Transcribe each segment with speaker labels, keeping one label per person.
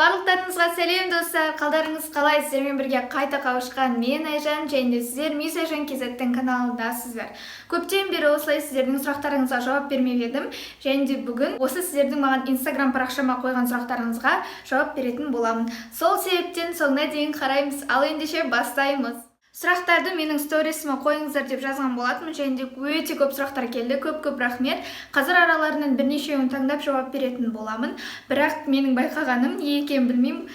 Speaker 1: Барлықтарыңызға сәлем, достар! Қалдарыңыз қалай? Сіздермен бірге қайта қауышқан мен, Айжан, және де сіздер Мисс Айжан KZ-тің каналындасыздар. Көптен бері осылай сіздердің сұрақтарыңызға жауап бермеп едім және де бүгін осы сіздердің маған Инстаграм парақшама қойған сұрақтарыңызға жауап беретін боламын. Сол себептен соңына дейін қараймыз. Ал ендеше бастаймыз. Сұрақтарды менің сторисіме қойыңыздар деп жазған болатынмын және де өте көп сұрақтар келді. Көп көп рахмет. Қазір араларынан бірнешеуін таңдап жауап беретін боламын. Бірақ менің байқағаным, не екенін білмеймін,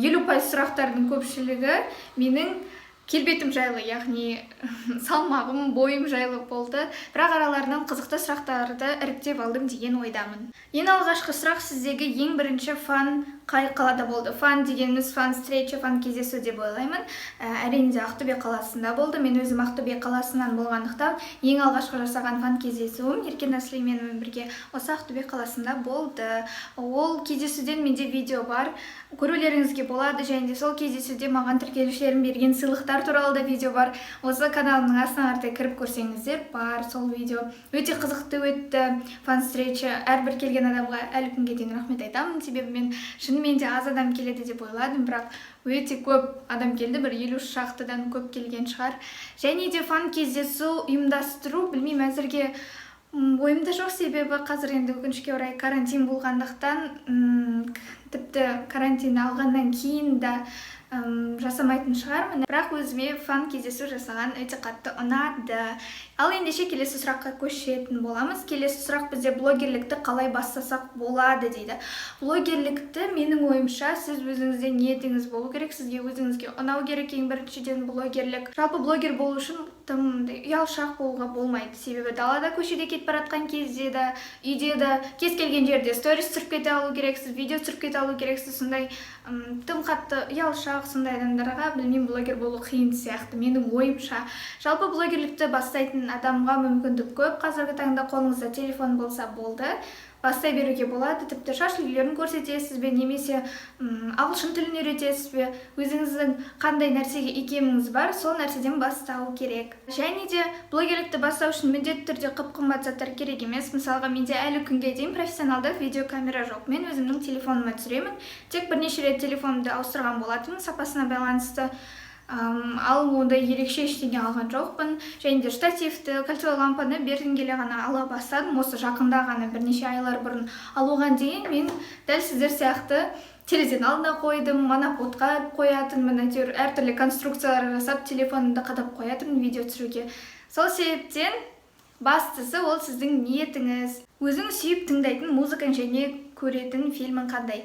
Speaker 1: 50% сұрақтардың көпшілігі менің келбетім жайлы, яғни салмағым, бойым жайлы болды. Бірақ араларынан қызықты сұрақтарды іріктеп алдым деген ойдамын. Ең алғашқы сұрақ: сіздегі ең бірінші фан қай қалада болды? Фан дегеніміз фан встреча, фан кездесу деп ойлаймын. Әрине де, Ақтөбе қаласында болды. Мен өзім Ақтөбе қаласынан болғандықтан, ең алғашқы жасаған фан кездесуім Еркина Сүлейменовпен бірге осы Ақтөбе қаласында болды. Ол кездесуден менде видео бар, көрулеріңізге болады. Және де сол кездесуде маған тіркелушілерім берген сыйлықтар туралы да видео бар. Осы каналымның астына қаратай кіріп көрсеңіздер, бар сол видео. Өте қызықты өтті фан встреча. Әрбір келген адамға әлі күнге дейін рахмет айтамын, себебі мен шынымен де аз адам келеді деп ойладым, бірақ өте көп адам келді, бір 50 шақтыдан көп келген шығар. Және де фан кездесу ұйымдастыру, білмеймін, әзірге ойымда жоқ, себебі қазір енді, өкінішке орай, карантин болғандықтан, тіпті карантин алғаннан кейін да жасамайтын шығармын. Бірақ өзіме фан кездесу жасаған өте қатты ұнады. Ал ендеше келесі сұраққа көшетін боламыз. Келесі сұрақ бізде: блогерлікті қалай бастасақ болады дейді. Блогерлікті, менің ойымша, сіз өзіңізде ниетіңіз болу керек, сізге өзіңізге ұнау керек ең біріншіден блогерлік. Жалпы блогер болу үшін тым ұялшақ болуға болмайды, себебі далада, көшеде кетіп бара жатқан кезде де, үйде де, кез келген жерде сторис түсіріп кете алу керексіз, видео түсіріп кете алу керексіз. Сондай тым қатты ұялшақ, сондай адамдарға, білмеймін, блогер болу қиын сияқты менің ойымша. Жалпы блогерлікті бастайтын адамға мүмкіндік көп қазіргі таңда. Қолыңызда телефон болса болды, бастай беруге болады. Тіпті шаш үлгілерін көрсетесіз бе немесе ағылшын тілін үйретесіз бе, өзіңіздің қандай нәрсеге икеміңіз бар, сол нәрседен бастау керек. Және де блогерлікті бастау үшін міндетті түрде қып қымбат заттар керек емес. Мысалға, менде әлі күнге дейін профессионалды видеокамера жоқ, мен өзімнің телефоныма түсіремін. Тек бірнеше рет телефонымды ауыстырған болатынмын сапасына байланысты. Ал ондай ерекше ештеңе алған жоқпын. Және де штативті, кольцевой лампаны бертін келе ғана ала бастадым, осы жақында ғана, бірнеше айлар бұрын. Ал оған дейін мен дәл сіздер сияқты терезенің алдына қойдым, моноподқа қоятынмын, әйтеуір әртүрлі конструкциялар жасап, телефонымды қадап қоятынмын видео түсіруге. Сол себептен бастысы ол сіздің ниетіңіз. Өзің сүйіп тыңдайтын музыкаң және көретін фильмің қандай?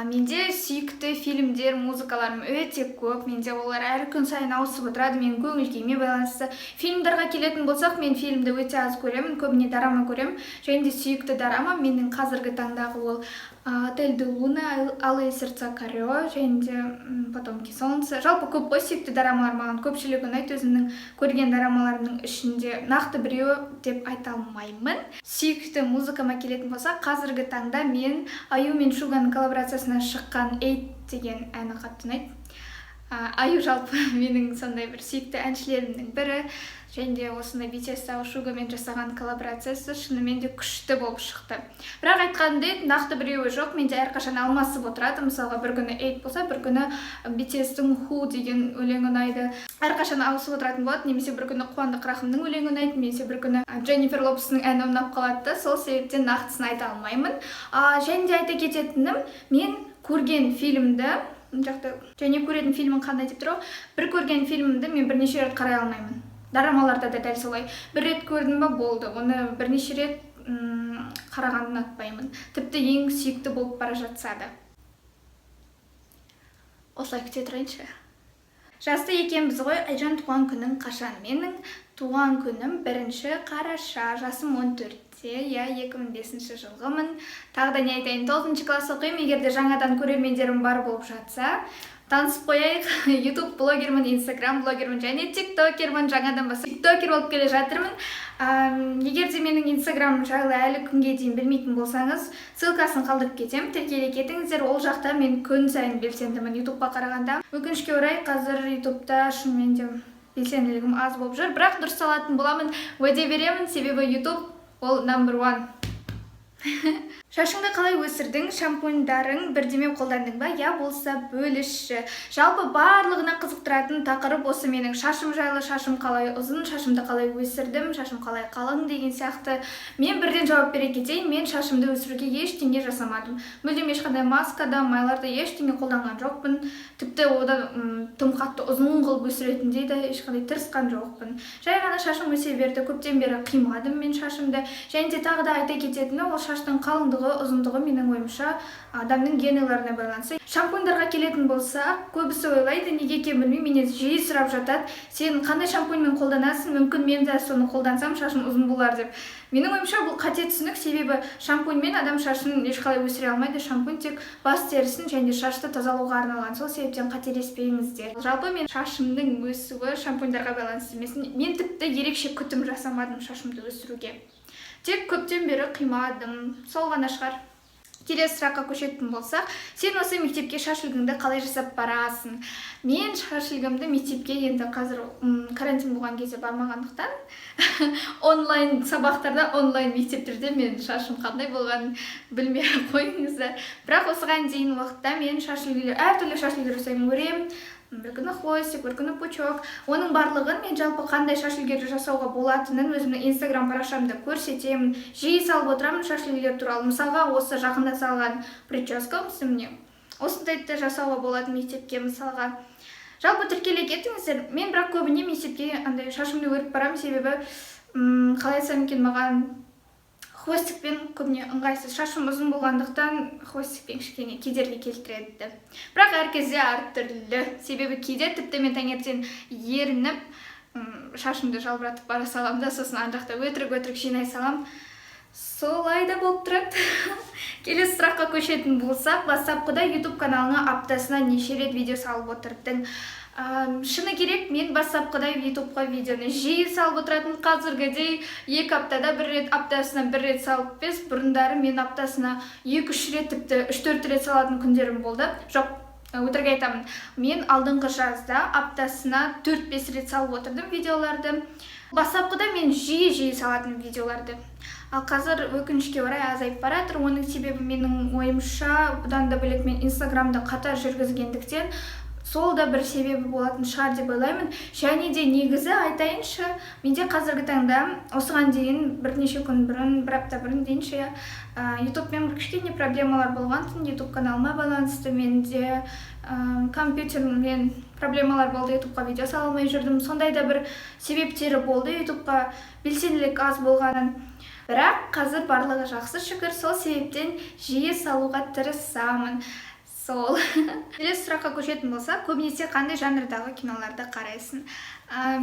Speaker 1: Менде сүйікті фильмдер, музыкаларым өте көп. Менде олар әр күн сайын ауысып отырады менің көңіл күйіме байланысты. Фильмдарға келетін болсақ, мен фильмді өте аз көремін, көбіне дорама көремін. Және де сүйікті дорама менің қазіргі таңдағы ол «Отель де Луна», «Алые сердца» Корё және де «Потомки солнца». Жалпы көп қой сүйікті дорамалар, маған көпшілігі ұнайды. Өзімнің көрген дорамаларымның ішінде нақты біреуі деп айта алмаймын. Сүйікті музыкама келетін болсақ, қазіргі таңда мен Аю мен Шуганың коллаборациясынан шыққан «Эйт» деген әні қатты ұнайды. Аю жалпы менің сондай бір сүйікті әншілерімнің бірі және де осындай BTS-тағы Шугамен жасаған коллаборациясы шынымен де күшті болып шықты. Бірақ айтқанымдай, нақты біреуі жоқ менде, әрқашан алмасып отырады. Мысалға, бір күні «Эйт» болса, бір күні BTS-тің «Who» деген өлеңі ұнайды. Әрқашан ауысып отыратын болады. Немесе бір күні Қуандық Рахымның өлеңі ұнайды, немесе бір күні Дженнифер Лопестің әні ұнап қалады да. Сол себептен нақтысын айта алмаймын. Және де айта кететінім, мен көрген фильмді, мына жақта «және көретін фильмің қандай» деп тұр ғой, бір көрген фильмімді мен бірнеше рет қарай алмаймын. Дорамаларда да дәл солай: бір рет көрдім ба, болды, оны бірнеше рет қарағанды ұнатпаймын, тіпті ең сүйікті болып бара жатса да. Осылай күте тұрайыншы. Жасты екенбіз ғой. Айжан, туған күнің қашан? Менің туған күнім 1 қараша, жасым 14-те, иә, 2005 жылғымын. Тағы да не айтайын, тоғызыншы класс оқимын. Егер де жаңадан көрермендерім бар болып жатса, танысып қояйық. Ютуб блогермін, Инстаграм блогермін және тиктокермін. Жаңадан бастап тиктокер болып келе жатырмын. Егер де менің Инстаграм жайлы әлі күнге дейін білмейтін болсаңыз, ссылкасын қалдырып кетемін, тіркеле кетіңіздер. Ол жақта мен күн сайын белсендімін Ютубқа қарағанда. Өкінішке орай, қазір Ютубта шынымен де белсенділігім аз болып жүр, бірақ дұрысталатын боламын, уәде беремін, себебі Ютуб ол number one. Шашыңды қалай өсірдің? Шампуньдарың бірдеме қолдандың ба? Я болса, бөлісші. Жалпы, барлығына қызықтыратын тақырып осы менің шашым жайлы: шашым қалай ұзын, шашымды қалай өсірдім, шашым қалай қалың деген сияқты. Мен бірден жауап бере кетейін: мен шашымды өсіруге ештеңе жасамадым. Мүлдем ешқандай маска да, майлар да, ештеңе қолданған жоқпын. Тіпті одан тым қатты ұзын қылып өсіретіндей де ешқандай тырысқан жоқпын. Жай ғана шашым өсе берді. Көптен бері қимадым мен шашымды. Және де тағы да айта кететіні, ол шаштың қалыңдығы, ұзындығы, менің ойымша, адамның генеларына байланысты. Шампуньдарға келетін болсақ, көбісі ойлайды, неге екенін білмеймін, менен жиі сұрап жатады: «Сен қандай шампуньмен қолданасың? Мүмкін, мен де соны қолдансам, шашым ұзын болар», – деп. Менің ойымша, бұл қате түсінік, себебі шампуньмен адам шашын ешқалай өсіре алмайды. Шампунь тек бас терісін және шашты тазалауға арналған. Сол себептен қателеспеңіздер. Жалпы, мен шашымның өсуі шампуньдарға байланысты емес. Мен тіпті ерекше күтім жасамадым шашымды өсіруге, тек көптен бері қимадым, сол ғана шығар. Келесі сұраққа көшетін болсақ, сен осы мектепке шаш үлгіңді қалай жасап барасың? Мен шаш үлгімді мектепке енді қазір карантин болған кезде бармағандықтан, онлайн сабақтарда, онлайн мектептерде мен шашым қандай болғанын білмей ақ қойыңыздар. Бірақ осыған дейін уақытта мен шаш үлгілер, әртүрлі шаш үлгілер жасаймын, өремін. Бір күні хвостик, бір күні пучок. Оның барлығын мен жалпы қандай шаш үлгілер жасауға болатынын өзімнің Инстаграм парақшамда көрсетемін, жиі салып отырамын шаш үлгілер туралы. Мысалға, осы жақында салған прическа, міне, осындайды да жасауға болады мектепке мысалға. Жалпы, тіркеле кетіңіздер. Мен бірақ көбіне мектепке андай шашымды өріп барамын, себебі қалай айтсам екен, маған хвостикпен көбіне ыңғайсыз. Шашым ұзын болғандықтан, хвостикпен кішкене кедергі келтіреді. Бірақ әр кезде әртүрлі, себебі кейде тіпті мен таңертең ерініп шашымды жалбыратып бара саламын да, сосын ана жақта өтірік өтірік жинай саламын. Солай да болып тұрады. Келесі сұраққа көшетін болсақ, бастапқыда YouTube каналыңа аптасына неше рет видео салып отырдың? Шыны керек, мен бастапқыда Ютубқа видеоны жиі салып отыратын. Қазіргідей 2 аптада бір рет, аптасына бір рет салып емес, бұрындары мен аптасына 2-3 рет, тіпті 3-4 рет салатын күндерім болды. Жоқ, өтірік айтамын, мен алдыңғы жазда аптасына 4-5 рет салып отырдым видеоларды. Бастапқыда мен жиі-жиі салатын видеоларды, ал қазір, өкінішке орай, азайып бара жатыр. Оның себебі, менің ойымша, бұдан да бөлек, мен Инстаграмды қатар жүргізгендіктен, сол да бір себебі болатын шығар деп ойлаймын. Және де негізі айтайыншы, менде қазіргі таңда, осыған дейін бірнеше күн бұрын, бір апта бұрын дейінші, иә, Ютубпен бір кішкене проблемалар болған. Ютуб каналыма байланысты менде компьютермен проблемалар болды, Ютубқа видео сала алмай жүрдім. Сондай да бір себептері болды Ютубқа белсенділік аз болғанын. Бірақ қазір барлығы жақсы, шүкір. Сол себептен жиі салуға тырысамын. Сол, келесі сұраққа көшетін болсақ, көбінесе қандай жанрдағы киноларды қарайсың?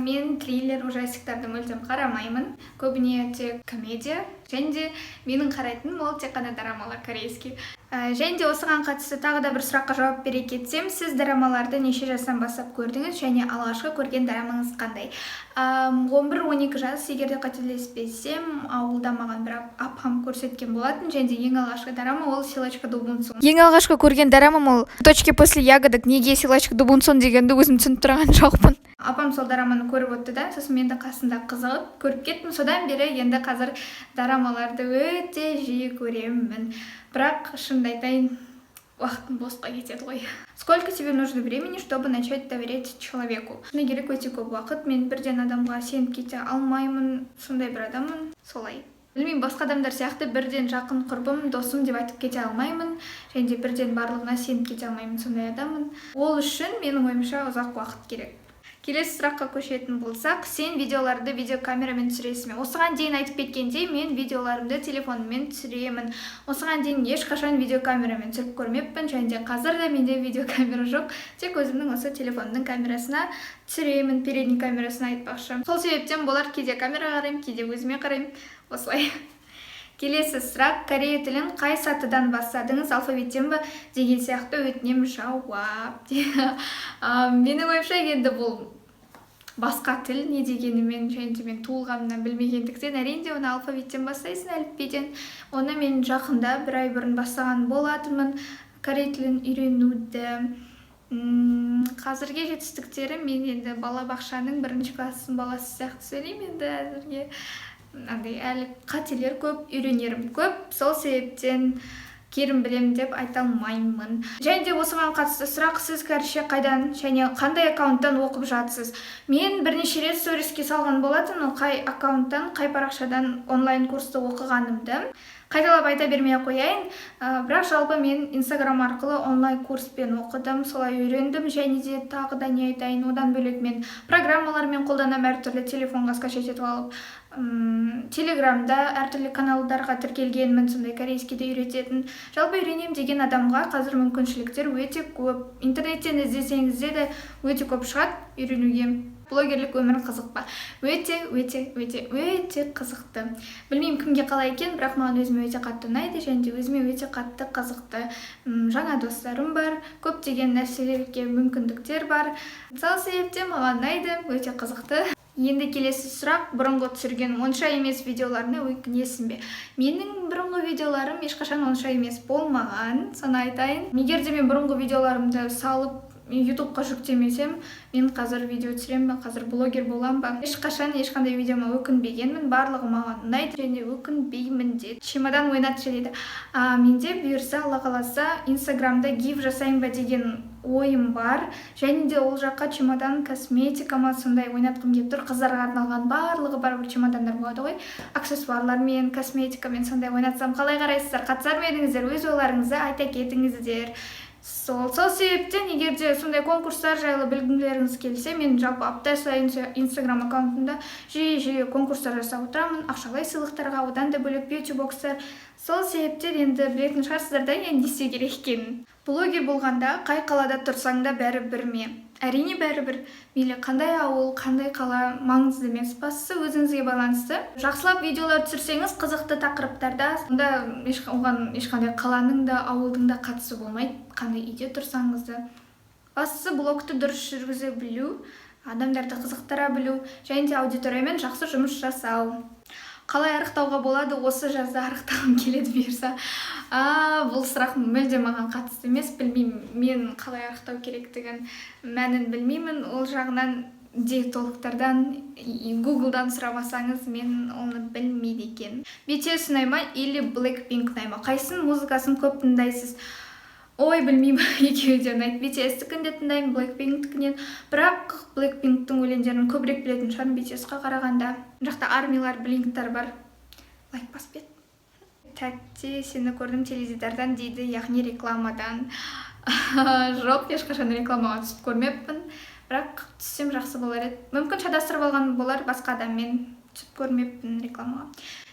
Speaker 1: Мен триллер, ужастиктарды мүлдем қарамаймын. Көбіне тек комедия және де менің қарайтыным ол тек қана дорамалар, корейский. Және де осыған қатысты тағы да бір сұраққа жауап бере кетсем, сіз дорамаларды неше жастан бастап көрдіңіз және алғашқы көрген дорамаңыз қандай? 11-12 жас, егер де қателеспесем, ауылда маған бір апам көрсеткен болатын. Және де ең алғашқы дорама ол «Силачка До Бун Сон». Ең алғашқы көрген дорамам ол «Цветочки после ягодок». Неге «Силачка До Бун Сон» дегенді өзім түсініп тұрған жоқпын. Апам сол дораманы көріп өтті да, сосын мен де қасында қызығып көріп кеттім. Содан бері енді қазір дорамаларды өте жиі көремін. Бірақ шынымды айтайын, уақытым босқа кетеді ғой. Сколько тебе нужно времени, чтобы начать доверять человеку? Шыны керек, өте көп уақыт. Мен бірден адамға сеніп кете алмаймын, сондай бір адаммын. Солай, білмеймін, басқа адамдар сияқты бірден жақын құрбым, досым деп айтып кете алмаймын және де бірден барлығына сеніп кете алмаймын, сондай адаммын. Ол үшін, менің ойымша, ұзақ уақыт керек. Келесі сұраққа көшетін болсақ, сен видеоларды видеокамерамен түсіресің бе? Осыған дейін айтып кеткендей, мен видеоларымды телефоныммен түсіремін. Осыған дейін ешқашан видеокамерамен түсіріп көрмеппін және де қазір де менде видеокамера жоқ, тек өзімнің осы телефонымның камерасына түсіремін, передний камерасына айтпақшы. Сол себептен болар, кейде камераға қараймын, кейде өзіме қараймын, осылай. Келесі сұрақ: корея тілін қай сатыдан бастадыңыз, алфавиттен ба деген сияқты, өтінемін жауап. Менің ойымша, енді бұл басқа тіл не дегенімен және де мен туылғанымнан білмегендіктен, әрине, оны алфавиттен бастайсың, әліпбиден. Оны мен жақында, бір ай бұрын бастаған болатынмын корей тілін үйренуді. Қазірге жетістіктерім, мен енді балабақшаның бірінші класстың баласы сияқты сөйлеймін енді әзірге. Андай әлі қателер көп, үйренерім көп, сол себептен керім білемін деп айта алмаймын. Және де осыған қатысты сұрақ: сіз кәрісше қайдан және қандай аккаунттан оқып жатсыз? Мен бірнеше рет сториске салған болатынмын қай аккаунттан, қай парақшадан онлайн курсты оқығанымды. Қайталап айта бермей ақ қояйын, бірақ жалпы мен Инстаграм арқылы онлайн курспен оқыдым, солай үйрендім. Және де тағы да не айтайын, одан бөлек мен программалармен қолданамын, әртүрлі телефонға скачать етіп алып, Телеграмда әртүрлі каналдарға тіркелгенмін, сондай корейскийді үйрететін. Жалпы үйренемін деген адамға қазір мүмкіншіліктер өте көп, интернеттен іздесеңіздер де өте көп шығады үйренуге. Блогерлік өмір қызық па? Өте, өте, өте, өте қызықты. Білмеймін, кімге қалай екен, бірақ маған өзіме өте қатты ұнайды және де өзіме өте қатты қызықты. Жаңа достарым бар, көптеген нәрселерге мүмкіндіктер бар, сол себептен маған ұнайды, өте қызықты. Енді келесі сұрақ: бұрынғы түсірген онша емес видеоларына өкінесің бе? Менің бұрынғы видеоларым ешқашан онша емес болмаған, соны айтайын. Егер де мен бұрынғы видеоларымды салып, Ютубқа жүктемесем, мен қазір видео түсіремін ба, қазір блогер боламын ба? Ешқашан ешқандай видеома өкінбегенмін, барлығы маған ұнайды және өкінбеймін де. Чемодан ойнатшы дейді. Менде, бұйырса, Алла қаласа, Инстаграмда гив жасайын ба деген ойым бар және де ол жаққа чемодан, косметика ма, сондай ойнатқым келіп тұр. Қыздарға арналған барлығы бар бір чемодандар болады ғой, аксессуарлармен, косметикамен, сондай ойнатсам, қалай қарайсыздар, қатысар ма едіңіздер? Өз ойларыңызды айта кетіңіздер. Сол себептен, егер де сондай конкурстар жайлы білгілеріңіз келсе, мен жалпы апта сайын Инстаграм аккаунтымда жиі жиі конкурстар жасап отырамын, ақшалай сыйлықтарға, одан да бөлек бьюти бокстар. Сол себептен енді білетін шығарсыздар да енді не істеу керек екенін. Блогер болғанда қай қалада тұрсаң да бәрі бір ме? Әрине, бәрібір. Мейлі қандай ауыл, қандай қала, маңызды емес, бастысы өзіңізге байланысты. Жақсылап видеолар түсірсеңіз, қызықты тақырыптарда, онда оған ешқандай қаланың да, ауылдың да қатысы болмайды, қандай үйде тұрсаңыз да. Бастысы блогты дұрыс жүргізе білу, адамдарды қызықтыра білу және де аудиториямен жақсы жұмыс жасау. Қалай арықтауға болады? Осы жазда арықтағым келеді, бұйырса. Бұл сұрақ мүлде маған қатысты емес, білмеймін мен қалай арықтау керектігін, мәнін білмеймін. Ол жағынан диетологтардан, Гуглдан сұрамасаңыз, мен оны білмейді екенмін. BTS ұнай ма или Blackpink ұнай ма? Қайсының музыкасын көп тыңдайсыз? Ой, білмеймін, екеуі де ұнайды. BTS-тікін де тыңдаймын, Blackpink-тікінен, бірақ Blackpink-тің өлеңдерін көбірек білетін шығармын BTS-қа қарағанда. Мына жақта армилар, блинктар бар, лайк басып кет. Тәтте, сені көрдім теледидардан дейді, яғни рекламадан. Жоқ, ешқашан рекламаға түсіп көрмеппін, бірақ түссем жақсы болар еді. Мүмкін, шатастырып алған болар басқа адаммен, түсіп көрмеппін рекламаға.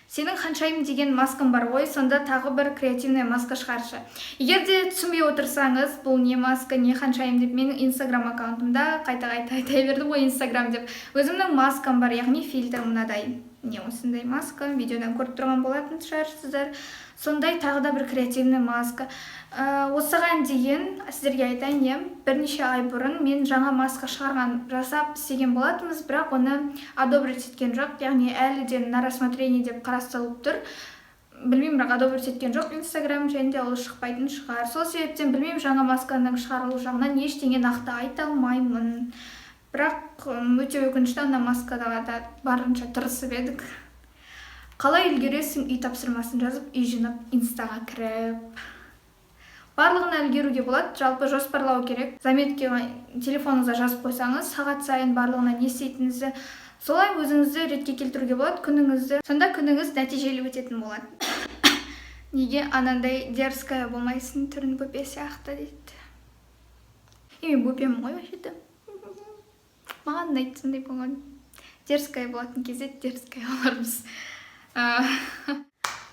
Speaker 1: Сенің «Ханшайым» деген маскаң бар ғой, сонда тағы бір креативный маска шығаршы. Егер де түсінбей отырсаңыз, бұл не маска, не ханшайым деп, менің Инстаграм аккаунтымда, қайта қайта айта бердім ғой Инстаграм деп, өзімнің маскам бар, яғни фильтр мынадай, не, осындай маска, видеодан көріп тұрған болатын шығарсыздар. Сондай тағы да бір креативный маска. Осыған дейін сіздерге айтайын, иә, бірнеше ай бұрын мен жаңа маска шығарған, жасап істеген болатынбыз, бірақ оны одобрить еткен жоқ, яғни әлі де на рассмотрение деп қарастырылып тұр. Білмеймін, бірақ одобрить еткен жоқ Инстаграм және де ол шықпайтын шығар. Сол себептен білмеймін, жаңа масканың шығарылу жағынан ештеңе нақты айта алмаймын, бірақ өте өкінішті, ана маскаға да барынша тырысып едік. Қалай үлгересің үй тапсырмасын жазып, үй жинап, Инстаға кіріп? Барлығына үлгеруге болады, жалпы жоспарлау керек. Заметкаға телефоныңызға жазып қойсаңыз, сағат сайын барлығына не істейтініңізді, солай өзіңізді ретке келтіруге болады күніңізді, сонда күніңіз нәтижелі өтетін болады. Неге анандай дерзкая болмайсың, түрің бөпе сияқты дейді? И мен бөпемін ғой вообще то, маған ұнайды сондай болған. Дерзкая болатын кезде дерзкая болармыз.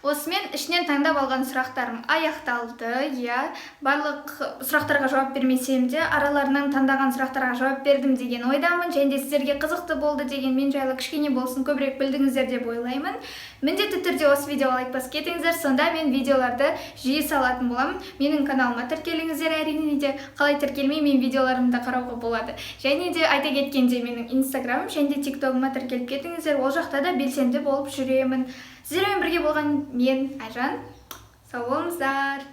Speaker 1: Осымен ішінен таңдап алған сұрақтарым аяқталды, иә. Барлық сұрақтарға жауап бермесем де, араларынан таңдаған сұрақтарға жауап бердім деген ойдамын және де сіздерге қызықты болды деген, мен жайлы кішкене болсын көбірек білдіңіздер деп ойлаймын. Міндетті түрде осы видеоға лайк басып кетіңіздер, сонда мен видеоларды жиі салатын боламын. Менің каналыма тіркеліңіздер, әрине де, қалай тіркелмей мен видеоларымды қарауға болады. Және де айта кеткендей, менің Инстаграмым және де Тиктогыма тіркеліп кетіңіздер, ол жақта да белсенді болып жүремін. Сіздермен бірге болған мен, Айжан. Сау болыңыздар.